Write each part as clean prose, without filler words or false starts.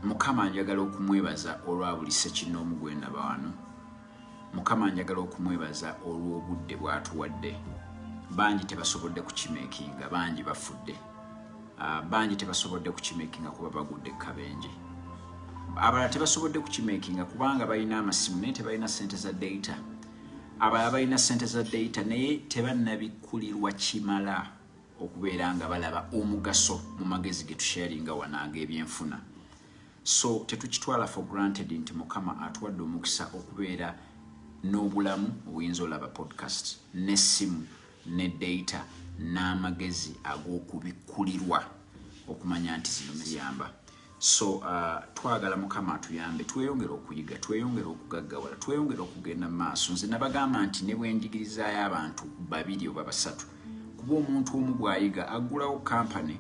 Mukama njagala okumwebaza olwa buli ssekinnoomu gwe ndaba wano. Mukama njagala okumwebaza olw'obudde bw'atuwadde. Bangi tebasobodde kukimekinga, bangi bafudde. Bangi tebasobodde kukimekinga kuba bagudde kabenje. Abalala tebasobodde kukimekinga kubanga balina amasimu naye tebalina ssente za data. Abalala balina ssente za data naye tebannabikkulirwa kimala okubeera nga balaba omugaso mu magezi ge tusharinga wano ag'ebyenfuna. So tetukitwala for granted nti Mukama atuwadde omukisa okubeera n'obulamu obuyinza olaba podcast n'essimu ne data n'amagezi ag'okubikkulirwa okumanya nti zino ziyamba. So twagala Mukama atuyambe tweyongere okuyiga, tweyongere okugaggawala, tweyongere okugenda mu maaso. Nze nabagamba nti ne bwe njigirizaayo abantu 2 oba 3, kuba omuntu omu bw'ayiga aggulawo kampani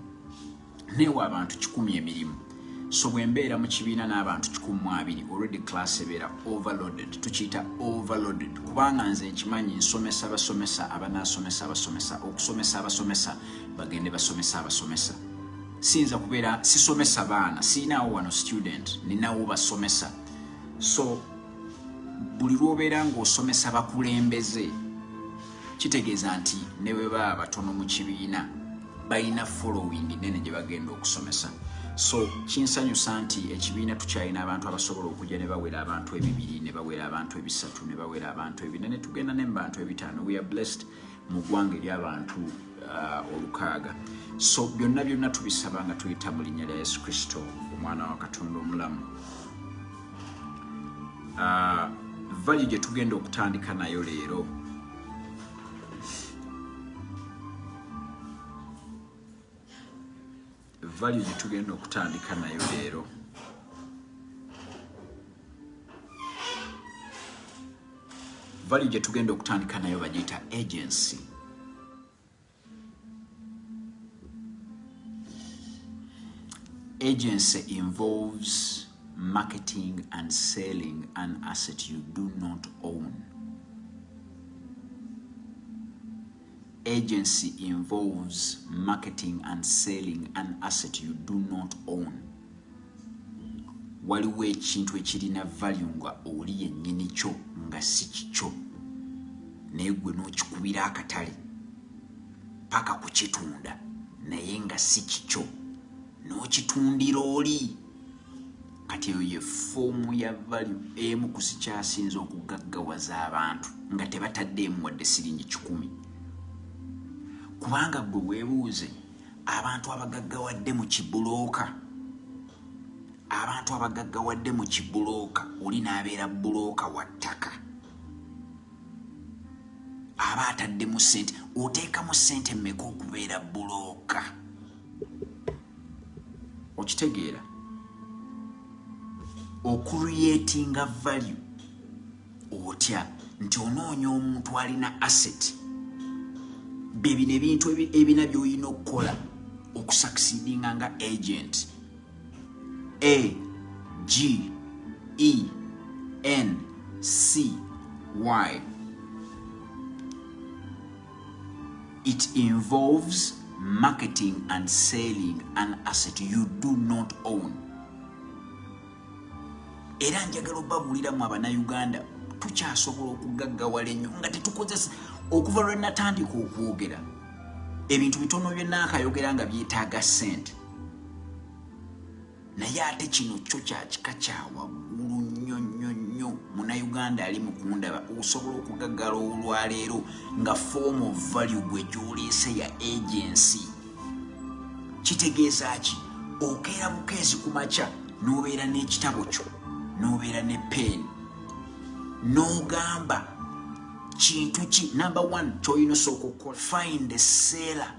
newa abantu 100 emirimu. So bwe mbeera mu kibiina n'abantu 120, already class ebeera overloaded. Tukiyita overloaded kubanga nze nkimanyi nsomesa basomesa abanaasomesa abasomesa, okusomesa abasomesa bagende basomesa abasomesa. Siyinza kubeera sisomesa baana, siyinaawo wano student, ninawo basomesa. So buli lw'obeera ng'osomesa bakulembeze kitegeeza nti ne bwe baba batono mu kibiina balina following nene gye bagenda okusomesa. So kinsanyusa nti ekibiina tukyalina abantu abasobola okujja ne bawera abantu 2, ne bawera abantu 3, ne bawera abantu 4, ne tugenda ne mu bantu 5. We are blessed mu ggwanga ery'abantu 6. So byonna byonna tubisaba nga tuyita mu linnya lya Yesu Kristo omwana wa Katonda omulamu. Value gye tugenda okutandika nayo leero value gye tugenda okutandika nayo bagiyita agency. Agency involves marketing and selling an asset you do not own. Agency involves marketing and selling an asset you do not own. Waliwo ekintu ekirina value nga oli yennyini kyo nga si kikyo, naye gwe n'okikubira akatale paka kukitunda naye nga si kikyo, n'okitundira oli. Kati eyo ye foomu ya value emu ku zikyasinze okugaggawaza abantu nga tebataddeemu wadde siringi 100. Kubanga gwe weebuuze abantu abagaggawadde mu kibulooka, abantu abagaggawadde mu kibulooka, oli n'abeera bulooka wa ttaka, aba ataddemu ssente. Oteekamu ssente mmeka okubeera bulooka? Okitegeera? Okucreatinga value otya nti onoonya omuntu alina asset. Bye bino ebintu ebina by'olina okukola okusucceedinga nga agent. A G E N C Y. It involves marketing and selling an asset you do not own. Era njagala obabuuliramu Abannayuganda tukyasobola okugaggawala ennyo nga tetukozesa. Okuva lwe natandika okwogera ebintu bitono bye naakayogera nga byetaaga ssente, naye ate kino kyo kya kika kya waggulu nnyo nnyo nnyo. Munnayuganda ali mu kundaba osobola okugaggala olwaleero nga form of value gwe gy'oleese ya agency. Kitegeeza ki? Okeera bukeezi ku makya n'obeera n'ekitabo kyo, n'obeera ne pen, n'ogamba kintu ki? Number 1 ky'olina osooka okukola, find a seller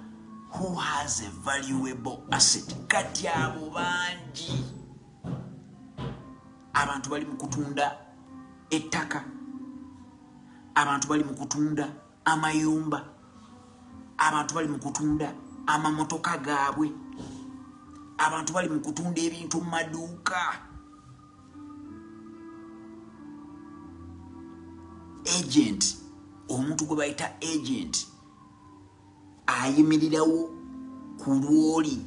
who has a valuable asset. Kati abo bangi abantu bali mu kutunda ettaka, abantu bali mu kutunda amayumba, abantu bali mu kutunda amamotoka gaabwe, abantu bali mu kutunda ebintu mu maduuka. Agent, omuntu gwe bayita agent ayimirirawo ku lwoli,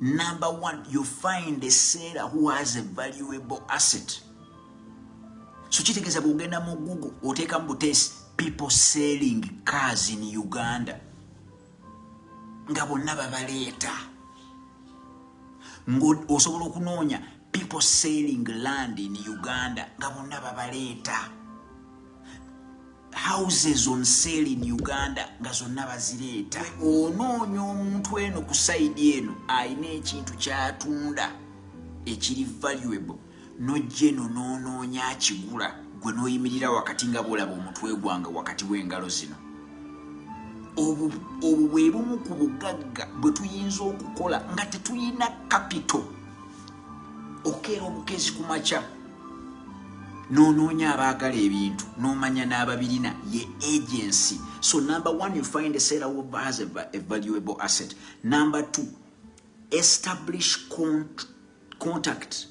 Number one, you find a seller who has a valuable asset. So kitegeeza bwogenda mu Google oteekamu buteesi "people selling cars in Uganda", nga bonna babaleeta. Osobola okunoonya "people selling land in Uganda", nga bonna babaleeta. "Houses on sale in Uganda", nga zonna bazireeta. Onoonya omuntu eno ku side eno ayina ekintu kyatunda ekiri valuable, nojja eno n'onoonya akigula, gwe n'oyimirira wakati nga bwolaba omutwe gwange wakati w'engalo zino. Obwo bwe bumu ku bugagga bwe tuyinza okukola nga tetulina capital. Okeera obukezi ku makya n'onoonya abaagala ebintu, n'omanya n'ababirina, ye agency. So number one, you find a seller who has a valuable asset. Number two, establish contact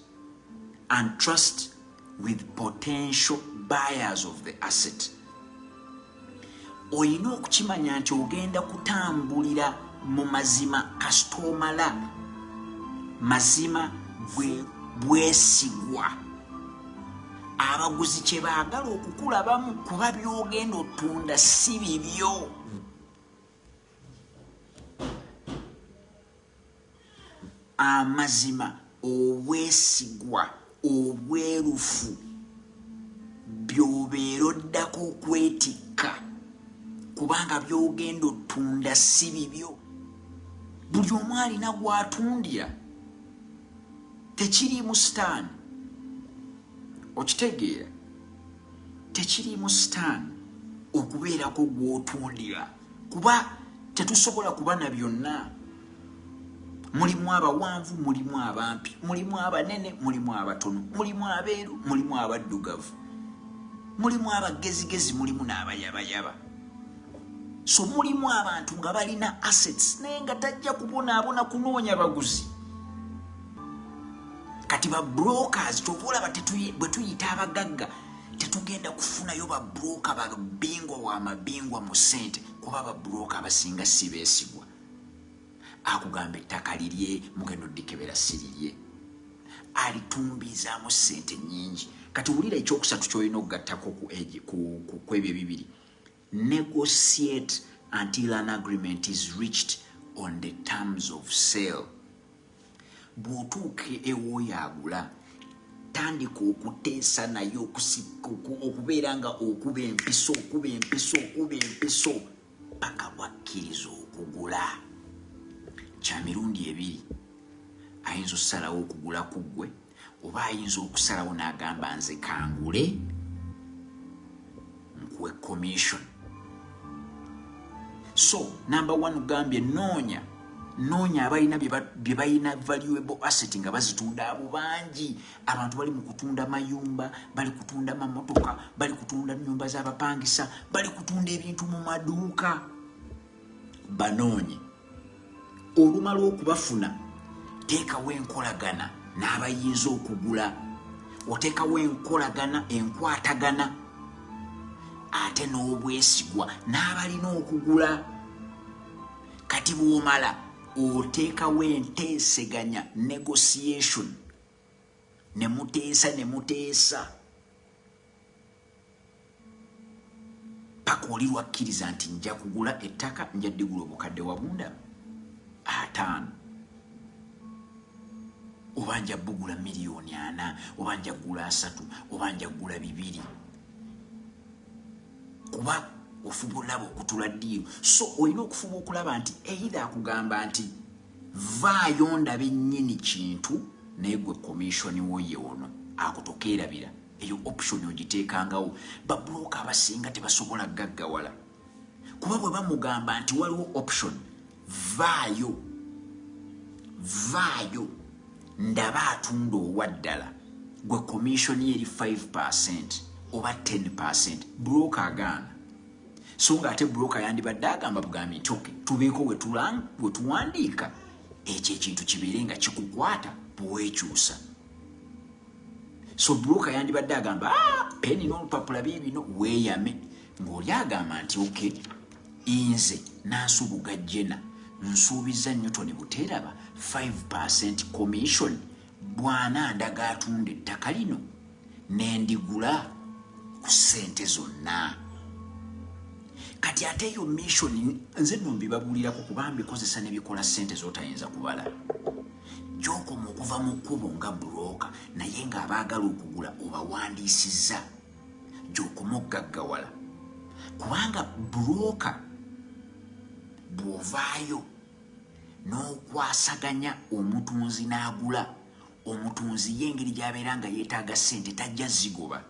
and trust with potential buyers of the asset. Olina okukimanya nti ogenda kutambulira mu mazima. Kasitoomala mazima bwe bwesigwa, abaguzi kye baagala okukulabamu, kuba byogenda otunda si bibyo. Amazima, obwesigwa, obwerufu byobeera oddako okwetikka, kubanga byogenda otunda si bibyo. Buli omu alina gwatundira, tekiriimu sitaani. Okitegeera? Tekiriimu sitaani okubeerako gwotundira, kuba tetusobola kuba na byonna. Mulimu abawanvu, mulimu abampi, mulimu abanene, mulimu abatono, mulimu abeeru, mulimu abaddugavu, mulimu abagezigezi, mulimu n'abayabayaba. So mulimu abantu nga balina assets naye nga tajja kubonaabona kunoonya baguzi. Kati ba brokers, kyova olaba bwe tuyita abagagga tetugenda kufunayo ba broker babingwa wa mabingwa mu ssente, kuba ba broker abasinga si beesigwa. Akugamba ettaka lirye, mugenda oddikebera si lirye, alitumbizaamu ssente nnyingi. Kati wulira ekyokusatu kyolina okugattako ku ebyo ebibiri: negotiate until an agreement is reached on the terms of sale. Bw'otuuka ewooyo agula, tandika okuteesa naye, okubeera nga okuba empiso, okuba empiso, okuba empiso, paka bwakkiriza okugula. Kya mirundi ebiri: ayinza okusalawo okugula ku ggwe, oba ayinza okusalawo n'agamba, "Nze kangule nkuwe commission." So number one, gambye noonya, noonya abalina bye balina, valuable asset, nga bazitunda. Abo bangi. Abantu bali mu kutunda mayumba, bali kutunda mamotoka, bali kutunda nyumba z'abapangisa, bali kutunda ebintu mu maduuka. Banoonye. Olumala okubafuna, teekawo enkolagana n'abayinza okugula. Oteekawo enkolagana, enkwatagana, ate n'obwesigwa n'abalina okugula. Kati bw'omala oteekawo enteeseganya, negotiation, ne muteesa, ne muteesa paka oli lwakkiriza nti, "Nja kugula ettaka, nja ddigula obukadde wabunda 50, oba nja bugula miliyoni 40, oba nja kugula 30, oba nja kugula 2." Kuba ofuba olaba okutula deal. So olina okufuba okulaba nti either akugamba nti, "Vaayo ndabe nnyini kintu, naye gwe commission wo ye ono." Akutokeerabira eyo option ogiteekangawo. Ba broker abasinga tebasobola gaggawala, kuba bwe bamugamba nti waliwo option, "Vaayo, vaayo ndaba atunda owa ddala, gwe commission ye eri 5 oba 10", broker agaana. So nga ate broker yandibadde agamba bugambi nti, "Ok, tubeeko we tuwandiika ekyo ekintu kibeere nga kikukwata bwewekyusa." So broker yandibadde agamba, "Ah, peni n'olupapula biibino, weeyame," ng'oli agamba nti, "Ok, nze Nansubuga Jena nsuubiza Newton Buteeraba 5% commission bwana ndaga atunda ettaka lino nendigula ku ssente zonna. Kati ate eyo mission nze nno mbibabuulirako kuba mbikozesa ne bikola ssente z'otayinza kubala. Gy'okoma okuva mu kkubo nga broker naye ng'abaagala okugula obawandiisizza, gy'okoma okugaggawala, kubanga broker bw'ovaayo n'okwasaganya omutunzi n'agula, omutunzi ye engeri gy'abeera nga yeetaaga ssente tajja zigoba.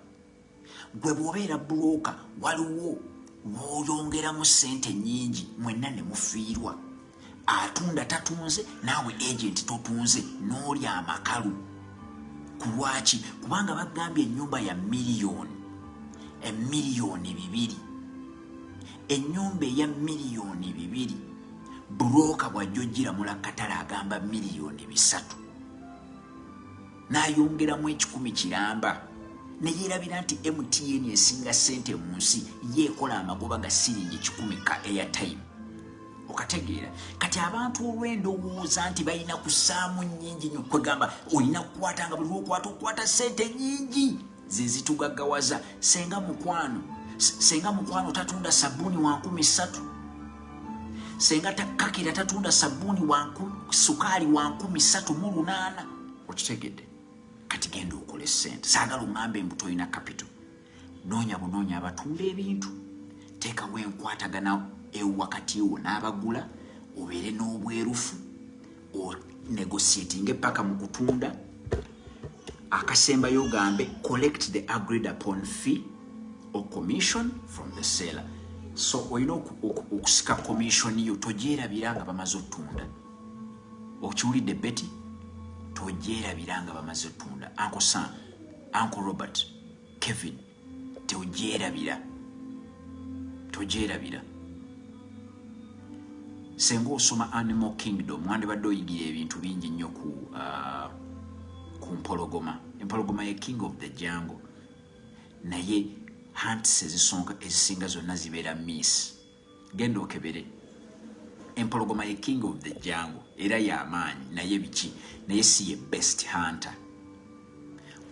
Gwe bw'obeera broker waliwo w'oyongeramu ssente nnyingi mwenna ne mufiirwa. Atunda tatunze, naawe agent totunze, n'olya amakalu. Ku lwaki? Kubanga bagambye ennyumba ya miliyoni, emiliyoni bibiri. Ennyumba eya 2 miliyoni, broker bw'ajja ogiramula katale agamba 3 miliyoni, n'ayongeramu 100 kiramba, neyeerabira nti MTN esinga ssente mu nsi ye ekola amagoba ga siringi 100 ka airtime. Okategeera? Kati abantu olw'endowooza nti balina kussaamu nnyingi nnyo, kwegamba olina kukwata nga buli lwokwata okwata ssente nnyingi ze zitugaggawaza. Senga mukwano tatunda sabbuuni wa 3000, senga kakira tatunda sabbuuni sukaali wa 3800. Okitegedde? Kati genda okole ssente. Saagala oŋŋambe mbu tolina capital. Noonya bunoonya abatunda ebintu, teekawo enkwatagana ewakati wo n'abagula, obeere n'obwerufu, onegotiatinge paka mu kutunda. Akasembayo ogambe collect the agreed upon fee or commission from the seller. So olina okusika commission yo, togyerabira nga bamaze otunda. Okiwulidde, Betty? Togyerabira nga bamaze otunda. Uncle Sam, Uncle Robert, Kevin, togyerabira, togyerabira. Senga osoma Animal Kingdom, wandibadde oyigira ebintu bingi nnyo ku mpologoma. Empologoma ye king of the jungle, naye hunts ezisonka ezisinga zonna zibeera miss. Genda okebere. Empologoma ye king of the jungle era yamaanyi, naye biki? Naye si ye best hunter,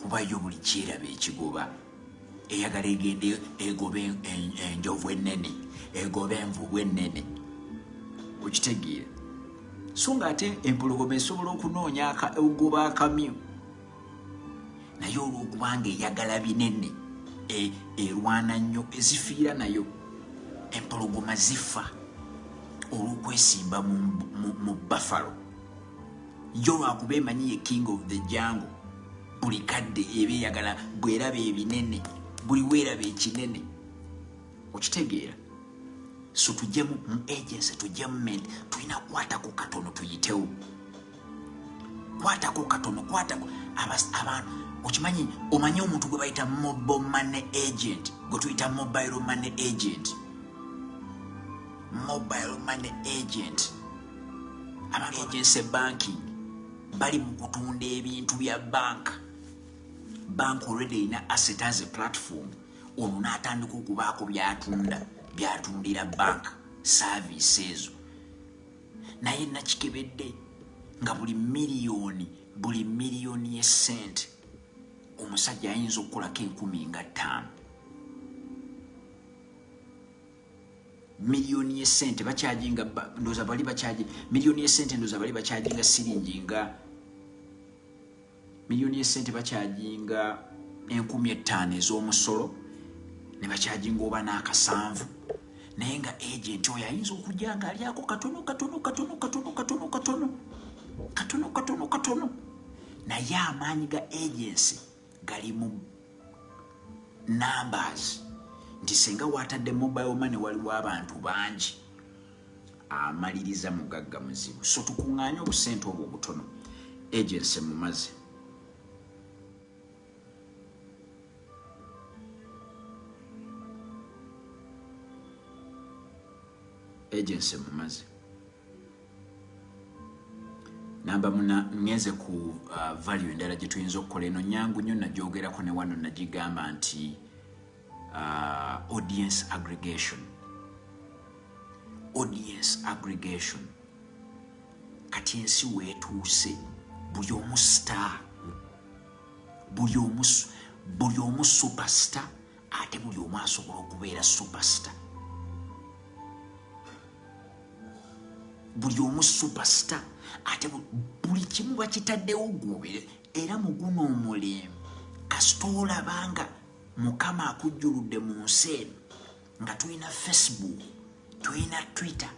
kuba yo buli kyeraba ekigoba. Eyagala egende egobe enjovu ennene, egobe envubu ennene. Okitegeera? So nga ate empologoma esobola okunoonya ogoba akamyu, naye olwokubanga eyagala binene erwana nnyo, ezifiira nayo. Empologoma zifa olw'okwesimba mu buffalo. Yo lwakuba emanyi ye king of the jungle, buli kadde eba eyagala bweraba ebinene, buli weeraba ekinene. Okitegeera? So tujjemu mu agency, tujjemu ment, tulina kukwatako katono tuyitewo. Kwatako katono, kwatako abantu. Okimanyi, omanyi omuntu gwe bayita mobile money agent, gwe tuyita mobile money agent? Mobile money agent, abantu agency banking bali mu kutunda ebintu bya banka. Bank already erina asset as a platform. Ono n'atandika okubaako byatunda, byatundira bank service ezo. Naye nakikebedde nga buli miliyoni y'essente omusajja ayinza okukolako 50,000. Miliyoni y'essente bakyajinga, ndowooza bali bakyaji miliyoni y'essente, ndowooza bali bakyajinga siringi nga miliyoni y'essente bakyajinga 5000 ez'omusolo, ne bakyajinga oba n'akasanvu. Naye nga agent oyo ayinza okujja nga alyako katono katono katono katono katono katono katono katono katono, naye amaanyi ga agency gali mu numbers, nti senga watadde mobile money waliwo abantu bangi, amaliriza mugagga muzibu. So tukuŋŋaanye obusente obwo obutono. Agency mumaze. Agency mumaze. Namba muna, ngenze ku value endala gye tuyinza okukola. Eno nyangu nnyo, nagyogerako ne wano, nagigamba nti audience aggregation. Audience aggregation. Kati ensi weetuuse, buli omu star, buli omu superstar, ate buli omu asobola okubeera superstar. Buli omu superstar, ate buli kimu bakitaddewo gwobere. Era mu guno omulembe kasita olabanga Mukama akujjuludde mu nsi eno, nga tulina Facebook, tulina Twitter,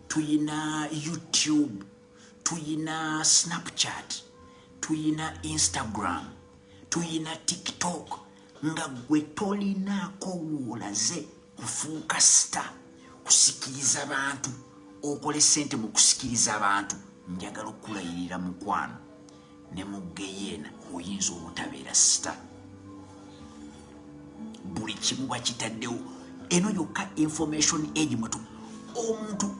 tulina YouTube, tulina Snapchat, tulina Instagram, tulina TikTok, nga gwe tolinaako woolaze kufuuka star, kusikiriza bantu, okole ssente mu kusikiriza abantu. Njagala okukulayirira mukwano, ne mu geyeena oyinza obutabeera star. Buli kimu bakitaddewo. Eno yokka information age mwetu. Omuntu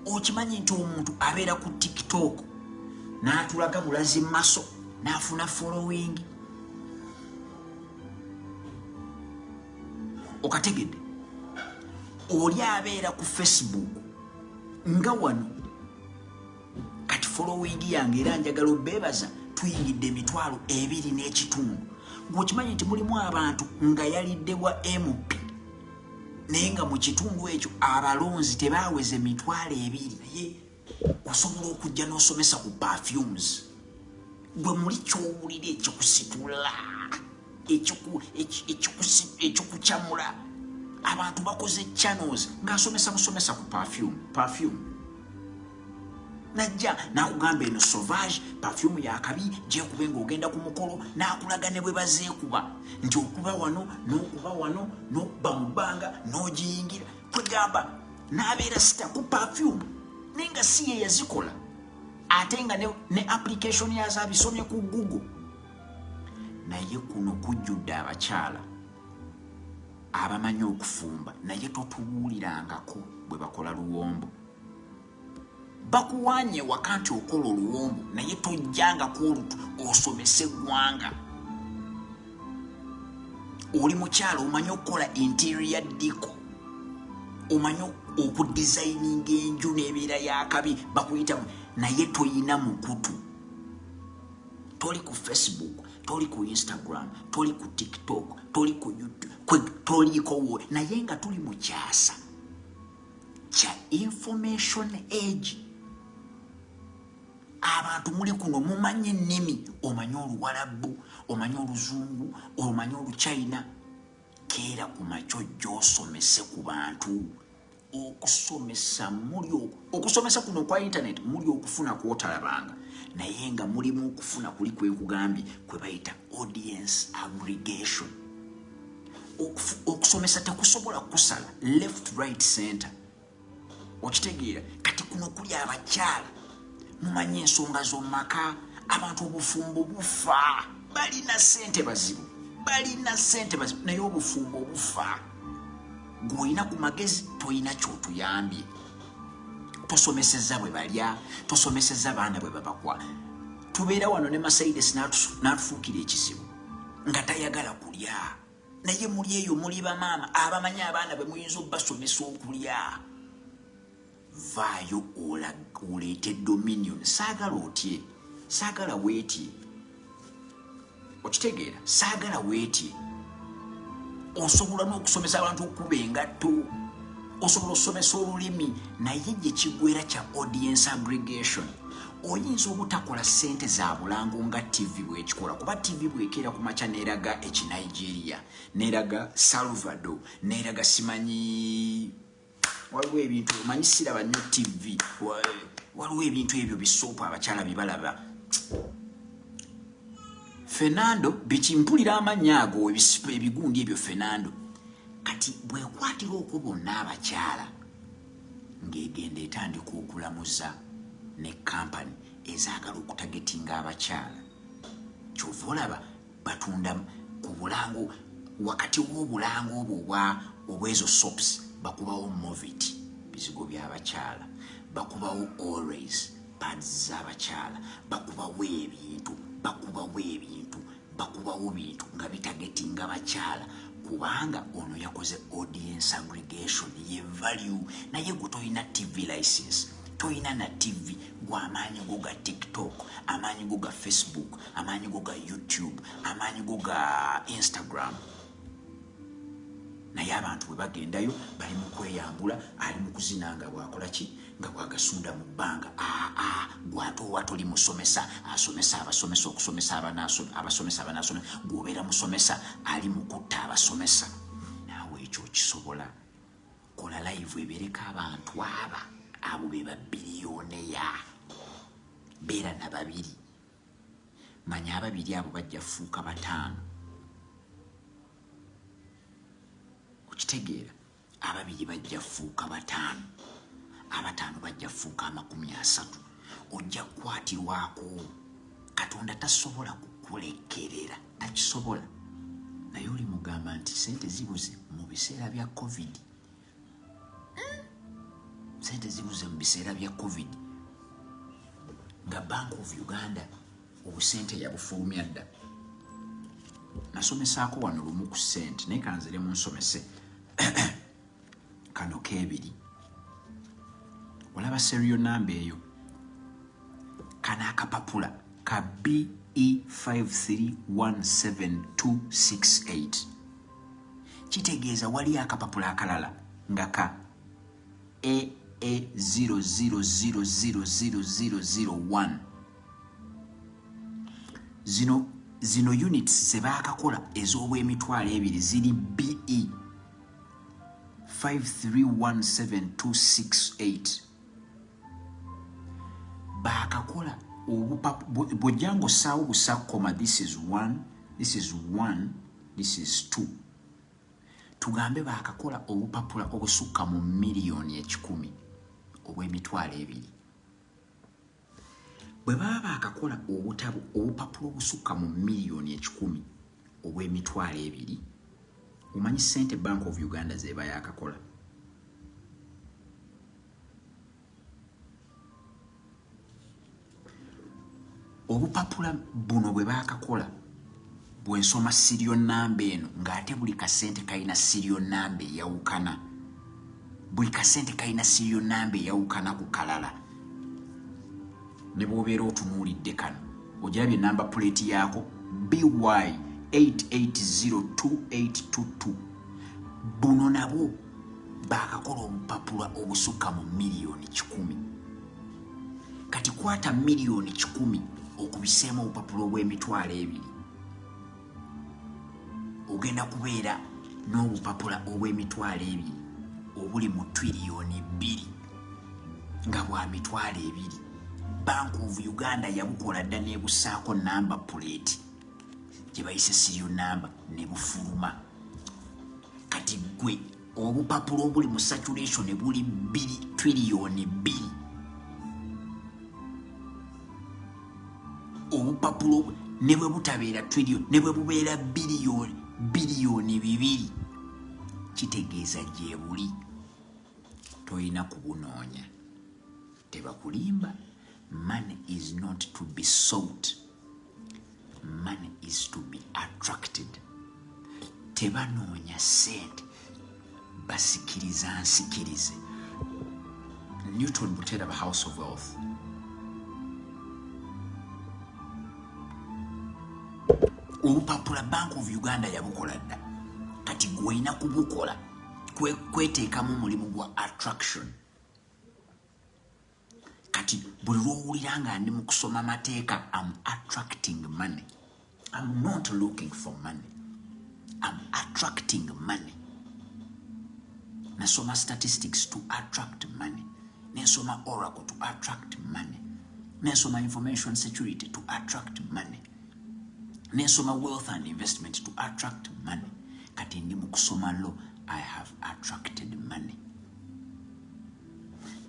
okimanyi nti omuntu abeera ku TikTok n'atulaga bulazi maso n'afuna following. Okategedde? Oli abeera ku Facebook nga wano kati following yange, era njagala obeebaza, tuyingidde 25,000. Gweokimanyi nti mulimu abantu nga yalidde bwa MP, naye nga mu kitundu ekyo abalonzi tebaaweze 20,000. Naye osobola okujja n'osomesa ku perfumes, gwe muli kyowulira ekikusitula, ekikukyamula. Abantu bakoze channels ng'asomesa busomesa ku perfume. Najja n'akugamba eno Sauvage perfume yakabi, gyekube ng'ogenda ku mukolo, n'akulaga ne bwe bazeekuba nti okuba wano n'okuba wano n'okuba mu bbanga n'ogiyingira. Kwegamba n'abeera star ku perfume, naye nga si ye yazikola, ate nga ne application yazo abisomye ku Google. Naye kuno kujjudde abakyala abamanyi okufumba, naye totubuulirangako bwe bakola luwombo. Bakuwanye waka nti okola oluwombo, naye tojjangako olutu osomese eggwanga. Oli mukyala omanyi okukola interior deco, omanyi okudesigninga enju n'ebeera yakabi, bakuyita, naye toyina mukutu. Toli ku Facebook, toli ku Instagram, toli ku TikTok, toli ku YouTube, toliko wo. Naye nga tuli mu kyasa kya information age. Abantu muli kuno mumanyi ennimi, omanyi Oluwalabu, omanyi Oluzungu, omanyi Oluchina. Keera ku makyo gy'osomese ku bantu. Okusomesa muli okusomesa kuno okwa internet muli okufuna kwotalabanga, naye nga mulimu okufuna kuli kwenkugambye kwe bayita audience aggregation. Okusomesa tekusobola kusala left, right, center. Okitegeera? Kati kuno kuli abakyala mumanyi ensonga z'omumaka, abantu obufumbo bufa, balina ssente bazibu, balina ssente bazibu, naye obufumbo bufa. Gw'olina ku magezi toyina ky'otuyambye, tosomeseza bwe balya, tosomeseza baana bwe babakwa. Tubeera wano ne Mercedes n'atufuukira ekizibu nga tayagala kulya, naye muli eyo muli bamaama abamanyi abaana bwe muyinza obbasomesa okulya. Vaayo oleete dominion. Saagala otye, saagala weetye. Okitegeera? Saagala weetye. Osobola n'okusomesa abantu okuba engatto, osobola okusomesa olulimi, naye gye kigwera kya audience aggregation. Oyinza obutakola ssente za bulango nga TV bwekikola, kuba TV bwekeera ku makya n'eraga Ekinigeria, n'eraga Salvador, n'eraga simanyi, waliwo ebintu omanyi siraba nnyo TV, waliwo ebintu ebyo bisoopu abakyala bye balaba, Fernando biki, mpulira amannya ago, ebigundi ebyo Fernando. Kati bwekwatira okwo bonna abakyala ng'egenda etandika okulamuza ne kampani ezaagala okutargetinga abakyala. Kyova olaba batunda ku bulango, wakati w'obulango obwo obwezo soaps bakubawo Movit, bizigo by'abakyala, bakubawo Always, pads z'abakyala, bakubawo ebintu, bakubawo ebintu, bakubawo bintu nga bitargetinga bakyala, kubanga ono yakoze audience aggregation ye value. Naye gwe tolina TV license, Toyina na TV. Gwe amaanyi go ga TikTok, amaanyi go ga Facebook, amaanyi go ga YouTube, amaanyi go ga Instagram. Naye abantu bwe bagendayo bali mu kweyambula, ali mu kuzina nga bwakola ki, nga bwagasunda mu bbanga. Aa, gwate owa toli musomesa asomesa abasomesa okusomesa abasomesa abanasomesa. Gwobeera musomesa ali mu kutta abasomesa. Naawe ekyo okisobola. Kola live ebeereko abantu aba, abo be babillionaire. Beera na babiri, manya ababiri abo bajja fuuka bataano. Okitegeera? Ababiri bajja fuuka bataano, abataano bajja fuuka 30. Ojja kukwatirwako. Katonda tasobola kukulekerera, takisobola. Naye oli mugamba nti sente zibuze mu biseera bya COVID. Sente zibuze mu biseera bya COVID nga Bank of Uganda obusente yabufulumya dda. Nasomesaako wano lumu ku sente, naye kanziremu nsomese kano kebiri. Olaba serial number eyo, kano akapapula ka BE 5317268, kitegeeza wali akapapula akalala nga ka AA 0000001. Zino units zebaakakola ez'obw'emitwalo ebiri ziri BE 5317268. Baakakola bw'ojja ng'ossaawo busakoma. This is one, this is one, this is two. Tugambe baakakola obupapula obusukka mu 100,000,000 obw'emitwalo ebiri. Bwe baba baakakola obutabo obupapula obusukka mu 100,000,000 obw'emitwalo ebiri, omanyi sente Bank of Uganda zeba yakakola? Obupapula buno bwe baakakola, bwensoma serial number eno, ng'ate buli kasente kalina serial number eyawukana, buli kasente kalina serial number eyawukana ku kalala. Ne bw'obeera otunuulidde kano, ogirabye number plate yaako BY 8802822. Buno nabwo baakakola obupapula obusukka mu 100,000,000. Kati kwata 100,000,000 okubiseemu obupapula obw'emitwalo ebiri, ogenda kubeera n'obupapula obw'emitwalo ebiri obuli mu 2 trillion nga bwa 20,000. Bank of Uganda yabukola dda n'ebussaako number plate gye bayise serial number ne bufuluma. Kati gwe obupapula obuli mu circulation buli 2 trillion. Obupapula ne bwe butabeera trillion, ne bwe bubeera biliyoni 2 biliyoni, kitegeeza gye buli, tolina kubunoonya. Tebakulimba. Money is not to be sought, money is to be attracted. Tebanoonya sente, basikiriza nsikirize. Newton Buteraba, House of Wealth. Obupapula Bank of Uganda yabukola dda. Kati gwolina kubukola kweteekamu omulimu gwa attraction. Kati buli lwowulira nga ndi mu kusoma mateeka, am attracting money. I'm not looking for money, I'm attracting money. Nasoma statistics to attract money, nensoma Oracle to attract money, nensoma information security to attract money, nensoma wealth and investment to attract money. Kati ndi mu kusoma law, I have attracted money.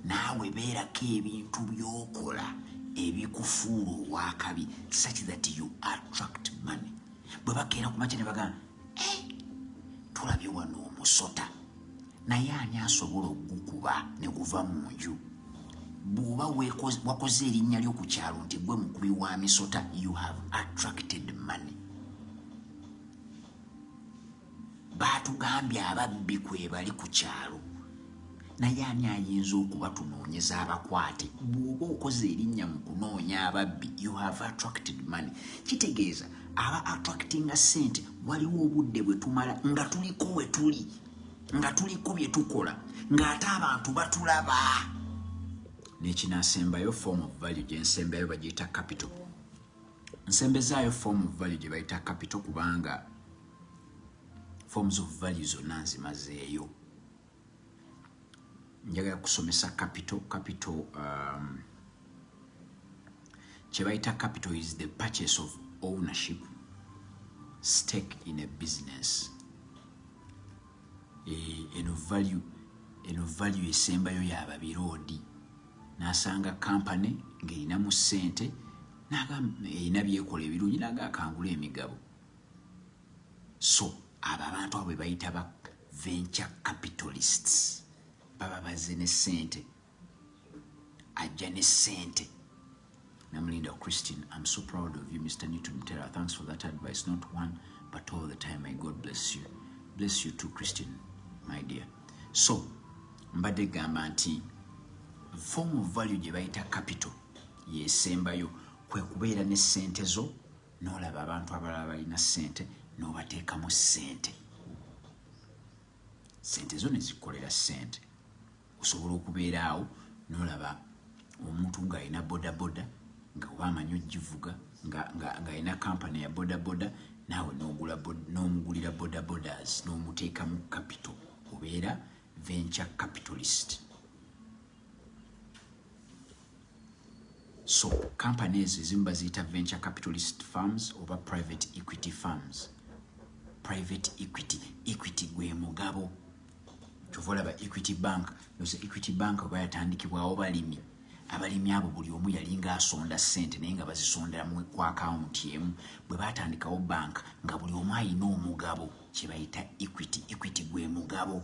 Naawe beerako ebintu by'okola ebikufuula owakabi such that you attract money. Bwe bakeera ku makya ne bagamba, "Eh, tulabye wano omusota, naye ani asobola ogukuba ne guva mu nju?" Bw'oba wakoze erinnya lyo ku kyalo nti gwe mukubi wa misota, you have attracted money. Baatugambye ababbi kwe bali ku kyalo. Naye ani ayinza okuba tunoonyeza abakwate? Bw'oba okoze erinnya mu kunoonya ababbi, you have attracted money. Kitegeeza aba attractinga sente. Waliwo obudde bwe tumala nga tuliko we tuli, nga tuliko bye tukola, ng'ate abantu batulaba. N'ekinasembayo, form of value gye nsembayo bagiyita capital. Nsembezaayo form of value gye bayita capital, kubanga forms of value zonna nzimazeeyo. Njagala kusomesa capital. Capital, kye bayita capital is the purchase of ownership stake in a business. Eno value esembayo yababiroodi. N'asanga kampany ng'erinamu ssente, erina byekola ebirungi, naga akangula emigabo. So abo abantu abo be bayita ba venture capitalists. Baba bazze ne ssente, ajja ne ssente. Namulinda Christine, "I'm so proud of you, Mr Newton Mutera. Thanks for that advice, not one but all the time. May God bless you." Bless you too, Christine, my dear. So mbadde gamba nti form of value gye bayita capital yesembayo, kwe kubeera ne ssente zo, n'olaba abantu abalala balina ssente, n'obateekamu ssente, ssente zo ne zikolera ssente. Osobola okubeera awo n'olaba omuntu ng'alina bodaboda, nga oba amanyi ogivuga, ng'alina kampany ya bodaboda, naawe n'omugulira bodabodas, n'omuteekamu capital, obeera venture capitalist. So kampany ezo ezimu baziyita venture capitalist firms oba private equity firms. Private equity, equity gwe mugabo. Kyova olaba Equity Bank noza Equity Bank oba yatandikibwawo balimi. Abalimi abo buli omu yalinga asonda ssente, naye nga bazisondera ku akawunti emu. Bwe batandikawo bank, nga buli omu ayina omugabo, kye bayita equity. Equity gwe mugabo.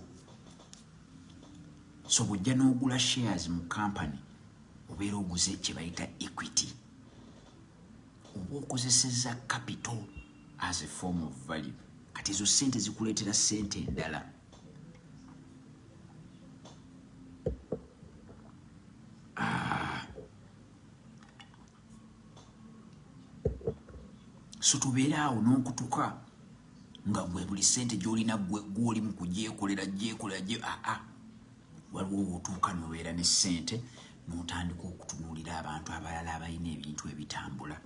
So bw'ojja n'ogula shares mu company, obeera oguze kye bayita equity, oba okozesezza capital as a form of value. Kati ezo sente zikuleetera sente endala. Ah. So tubeere awo n'okutuka nga gwe buli sente gy'olina gwoli mu kugyekolera gyekolera gye aa. Waliwo wotuuka nobeera ne sente, n'otandika okutunuulira abantu abalala abalina ebintu ebitambula.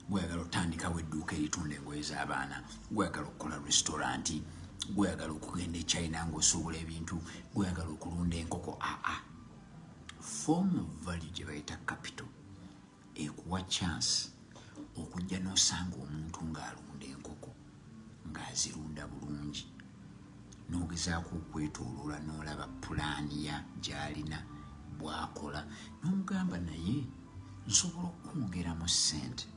Gweyagala otandikawo edduuka eritunda engoye z'abaana, gweyagala okukola restaurant, gweyagala okugenda e China ng'osobola ebintu, gweyagala okulunda enkoko. Aa, form of value gye bayita capital ekuwa chance okujja n'osanga omuntu ng'alunda enkoko, ng'azirunda bulungi, n'ogezaako okwetooloola n'olaba pulaani ya gy'alina bw'akola, n'omugamba, "Naye nsobola okukwongeramu ssente,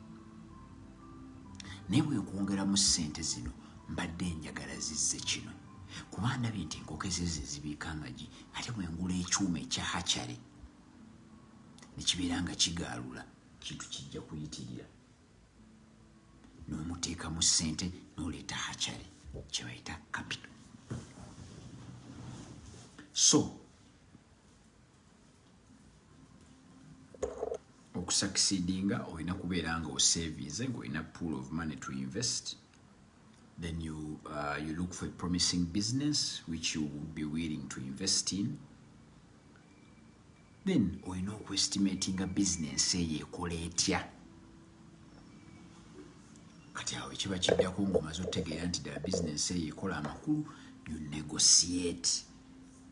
naye bwenkwongeramu ssente zino, mbadde njagala zizze kino, kuba ndabye nti enkoko ezeze zibiika amagi, ate bwengula ekyuma ekya hatchery nekibeera nga kigaalula, kintu kijja kuyitirira." N'omuteekamu ssente, n'oleeta hatchery, kyebayita capital. So okusucceedinga, olina kubeera nga osavinze, ngaolina pool of money to invest. Then you look for a promising business which you would be willing to invest in. Then olina okuestimatinga business eyo ekola etya. Kati awo ekiba kiddako, ngaomaze otutegeera nti ddala business eyo ekola amakulu, you negotiate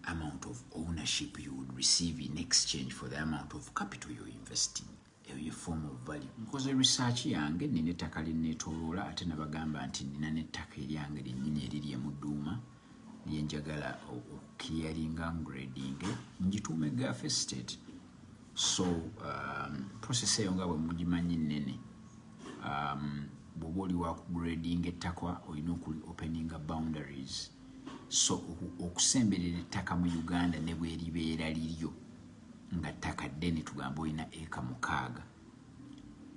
amount of ownership you would receive in exchange for the amount of capital you're investing. Eyo ye form of value. Nkoze research yange, nina ettaka linneetooloola, ate nabagamba nti nina n'ettaka eryange lyennyini eriri emudduuma lyenjagala okuclearinga, ngrading, ngituume Gulf Estate. So process eyo nga bwe mugimanyi nnene. Bw'oba oli wakugrading ettaka, olina okuli openinga boundaries. So okusemberera ettaka mu Uganda, ne bweribeera liryo nga ttaka ddene, tugambe olina eka 6,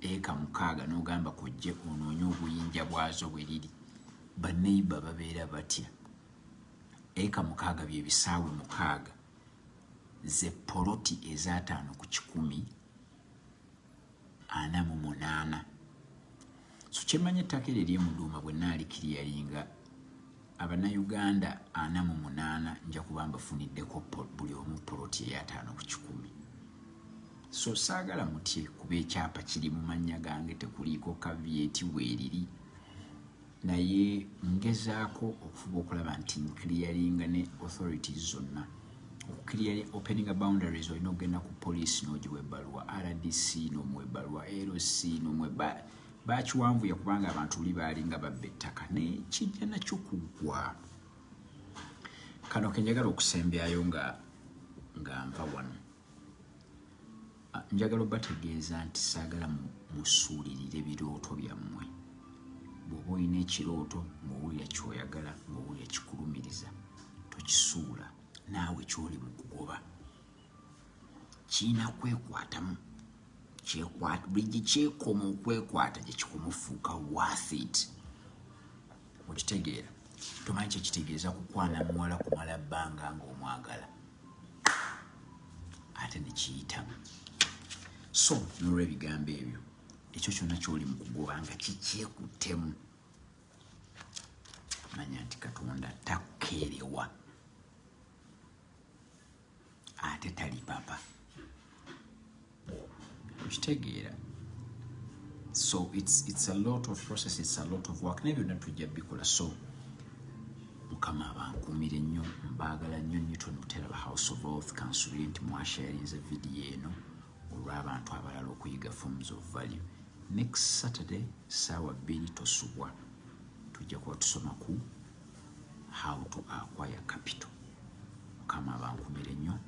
eka 6, n'ogamba kojje onoonye obuyinja bwazo bwe riri, baneiba babeera batya. Eka 6 byebisaawe 6. Ze poloti ez'ataano ku kikumi ana mu munaana. So kyemmanyi, ettaka eryo ery'emuduuma bwe naalikiriyalinga, Abannayuganda 48 nja kuba mbafuniddeko buli omu poloti ey'ataano ku kikumi. So saagala mutye, kuba ekyapa kiri mu mannya gange, tekuliiko caveat weeriri. Naye ngezaako okufuba okulaba nti nclearinga ne authorities zonna. Okuclearing, opening boundaries, olina okugenda ku poliisi n'ogiwa ebbaluwa, RDC n'omuwa ebbaluwa, LC n'omuwa. Bakiwanvuya kubanga abantu luli baalinga babba ettaka, naye kijja nakyo kuggwa. Kano kenjagala okusembyayo nga nva wano. Njagala obategeeza nti saagala musuulirire birooto byammwe. Bw'oba olina ekirooto ng'owulira kyoyagala, ng'owulira kikulumiriza, tokisuula. Naawe kyoli mu kugoba kirina kwekwatamu. Buli gye kyekoma okwekwata, gye kikumufuuka worth it. Okitegeera? Tomanyi kyekitegeeza kukwana muwala kumala bbanga ng'omwagala ate nekiyitamu. So nolwebigambo ebyo, ekyo kyonna kyoli mu kugoba nga kikyekuttemu, manya nti Katonda takkeerewa ate talipapa. Okitegeera? So it's a lot of process, it's a lot of work, naye byonna tujja bikola. So Mukama abankuumire nnyo, mbaagala nnyo. Newton Buteraba, House of Wealth. Kansuubire nti mwasharinze vidiyo eno olw'abantu abalala okuyiga forms of value. Next Saturday saawa 2 tosubwa, tujja kuba tusoma ku how to acquire capital. Mukama abankumire nnyo.